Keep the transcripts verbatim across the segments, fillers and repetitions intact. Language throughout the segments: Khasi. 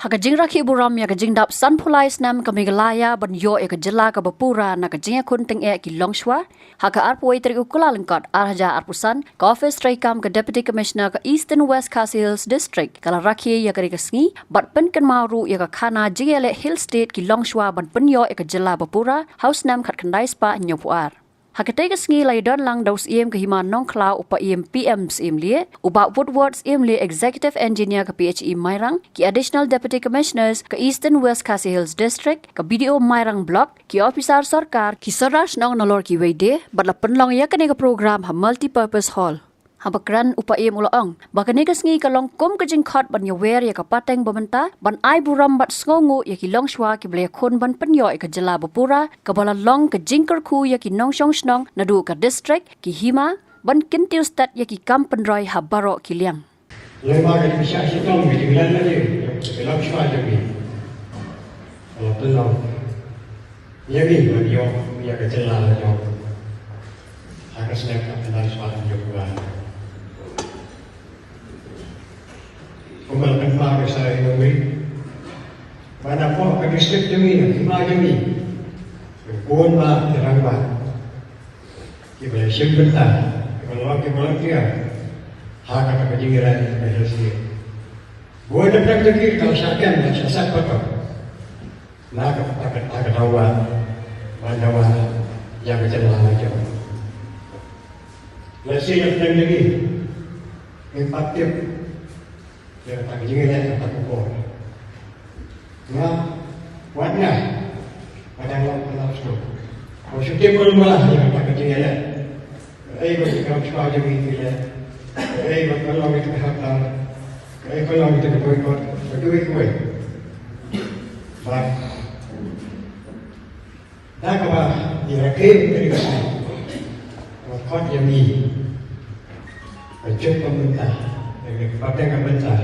Ka jingrakhe burom ïa ka jingdap sanphew lai snem ka Meghalaya ban ïoh ïa ka jylla kaba pura na ka jingïakhun tyngeh ki longshuwa, ha ka arphew tarik u Kyllalyngkot ar hajar arphew san, ka ophis treikam ka Deputy Commissioner ka Eastern West Khasi Hills District ka la rakhe ïa kane ka sngi bad pynkynmaw ruh ïa ka khana jingïaleh Hill State ki longshuwa ban pynïoh ïa ka jylla bapura ha u snem khatkhyndai spah hynñiewphew ar. Ha katei ka sngi la ïadon lang da u Syiem ka Hima Nongkhlaw, u Paiem P M Syiemlieh, u Bah Woodward Syiemlieh, Executive Engineer ka P H E Mairang, ki Additional Deputy Commissioners ka Eastern West Khasi Hills District, ka B D O Mairang Block, ki ophisar sorkar, ki sordar shnong nalor kiwei de, bad la pynlong ïa kane ka program ha Multipurpose Hall. Haba kren u Paiem u la ong ba kane ka sngi ka long kum ka jingkhot ban ïawer ïa ka pateng ba mynta, ban ai burom bad sngewnguh ïa ki longshuwa kiba la ïakhun ban pynïoh ïa ka jylla bapura, kaba la long ka jingkyrkhu ïa ki nongshong shnong naduh ka district, ki hima, ban kyntiew stet ïa ki kam pynroi ha baroh ki liang. Lem bad ka jingshah shitom, ka jinglen lade, ka longshuwa jong ngi, ka la pynlong ïa ngi ban ïoh ïa ka jylla la jong ha ka snem khatkhyndai spah hynñiewphew ar. Kumba la pynpaw ka Syiem jong ngi, ba napoh ka district jong ngi, ka hima jong ngi, ka bun bha ki rangbah kiba la shim bynta, kiba la long ki volunteer ha kata ka jingïaleh ka Hill State. Bun na pdeng jong ki ka la shah kem, la shah sat pateng na ka, ka, ka, ka dawa ban dawa ïa ka jylla la jong. Lehse na pdeng jong ki, ngim pat tip ïa kata ka jingïaleh kata ka por. Nga, wat nga, nga dang long pynlong shnong, nga shu tip kumba ïa kata ka jingïaleh. Kaei ba ki longshuwa jong ngi ki leh, kaei ba ka long ïa ka hapdeng, kaei ba long ïa ka boycott, ba kiwei kiwei. Bad da kaba ngi rakhe ïa kane ka sngi, ka khot ïa ngi ka juk ka bynta, ïa ka pateng ka bynta,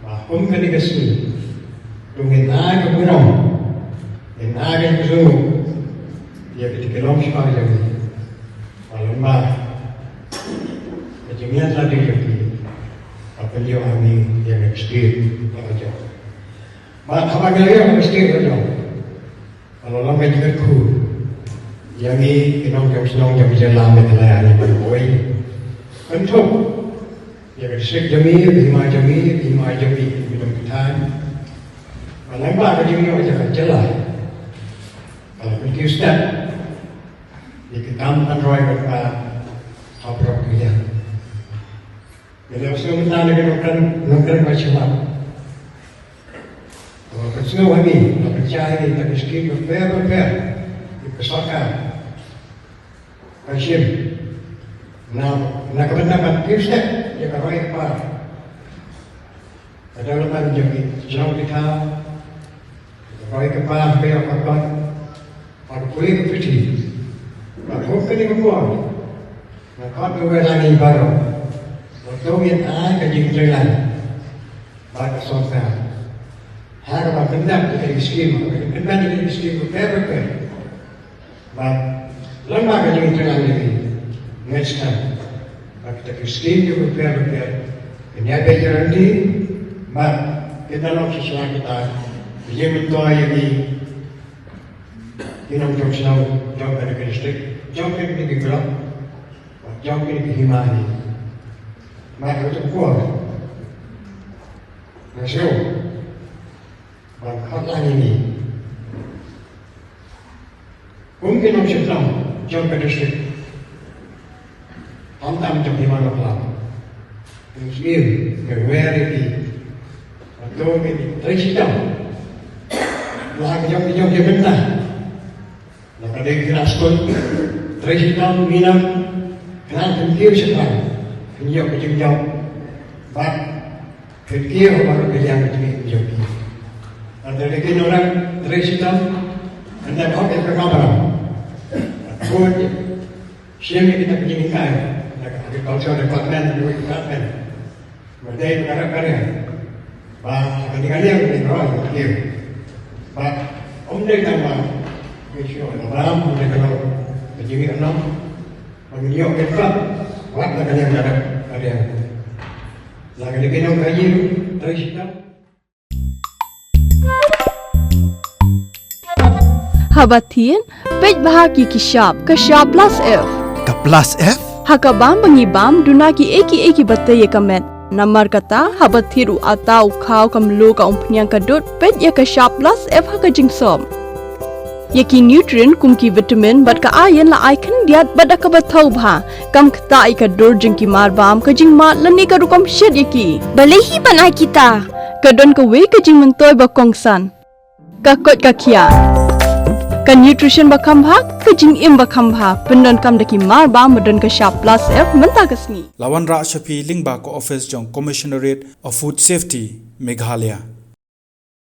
ba kum kane ka sngi, to ngin ai ka burom, ngin ai ka jingkyrkhu ïa kita ki longshuwa jong ngi. Ba lyngba ka jingïaid lade jong ki, ba pynïoh ha ngi ïa ka state la jong. Bad haba ngi la ïoh ka state la jong, ka la long ka jingkyrkhu ïa ngi ki nongshong shnong jong ka jylla Meghalaya, ngi ban poi kynthup ïa ka district jong ngi, ïa ka hima jong ngi, ïa ka hima jong ngi ki nongkyndong. Ba lyngba ka jingïoh ïa ka jylla, ka la kyntiew stet ïa ki kam pynroi kaba ha baroh ki liang. Ngi la sngewbha na ki nongkren, nongkren ba sngewbha. Ka sngewbha ngi, ka pynshai ngi, ka skim bapher bapher, ka sorkar ka shim. Na, na ka bynta ban kyntiew stet ïa ka roi ka par, ka development jong ki shnong ki thaw, ka roi ka par, ka ïoh ka kot, ka pule ka puthi. Bad kum kane ka por, nga khot ruh ïa ngi baroh, ba to ngin ai ka jingtreilang bad ka sorkar ha kaba pyndep ïa ki skim, kaba pyndep ïa ki skim bapher bapher. Bad lyngba ka jingtreilang jong ngi, ngeit skhem ba kita ki skim kiba bapher bapher kin ïa peit ïa lynti, bad kin da long shisha kita ki jingmyntoi ïa ngi ki nongshong shnong jong kane ka district, jong kine ki block, jong kine ki hima hi. Bad ha kata ka por, nga sngew ban khot lang ïa ngi kum ki nongshong shnong jong ka district, khamtam jong ka hima Nongkhlaw. Ngi sngewbha ngi wer ïa ki, ba to ngi trei shitom la ka jong ka jong ka bynta. La ka dei ka skul, trei shitom minot, khnang phin kiew shaphrang, phin ïoh ka jingjop, bad phin kiew ha baroh ka liang ka jingim jong phi. Lada dei ki nongrep, trei shitom, ynda hok ïa ka kamram, bad shim ïa kita ki jinghikai na ka Agriculture Department, Agriculture Department. Ba dei ba ka rep ka riang, ba ha kane ka liang ka roi ka kiew. Ba ym dei tang ba ngi shu ïoh na baram, ym dei ka long ka jingïoh na ba ngin ïoh ka jingïoh wat na ka liang ka rep ka riang. La ka dei ka nongkhaïi ruh, trei shitom. Haba thied, peit bha ïa ki shap, ka shap plus F. Ka plus F? Ha ka bam ba ngi bam, duna kiei kiei kiba tei ïa ka met. Namar kata, haba thied u atta, u khaw, ka mluh, ka umphniang, ka dud, peit ïa ka shap plus F ha ka jingsop. Ïa ki nutrient kum ki vitamin bad ka iron la ai khyndiat bad da kaba thaw bha. Kam ktah ïa ka dur jong ki marbam, ka jingmad lane ka rukom shet ïa ki. Balei hi ban ai kita? Ka don kawei ka jingmyntoi ba kongsan. Ka koit ka khiah. Ka nutrition ba kham bha, ka jingim ba kham bha. Pyndonkam da ki marbam ba don ka shap plus F mynta ka sngi. La wanrah sha phi lyngba ka office jong Commissionerate of Food Safety, Meghalaya.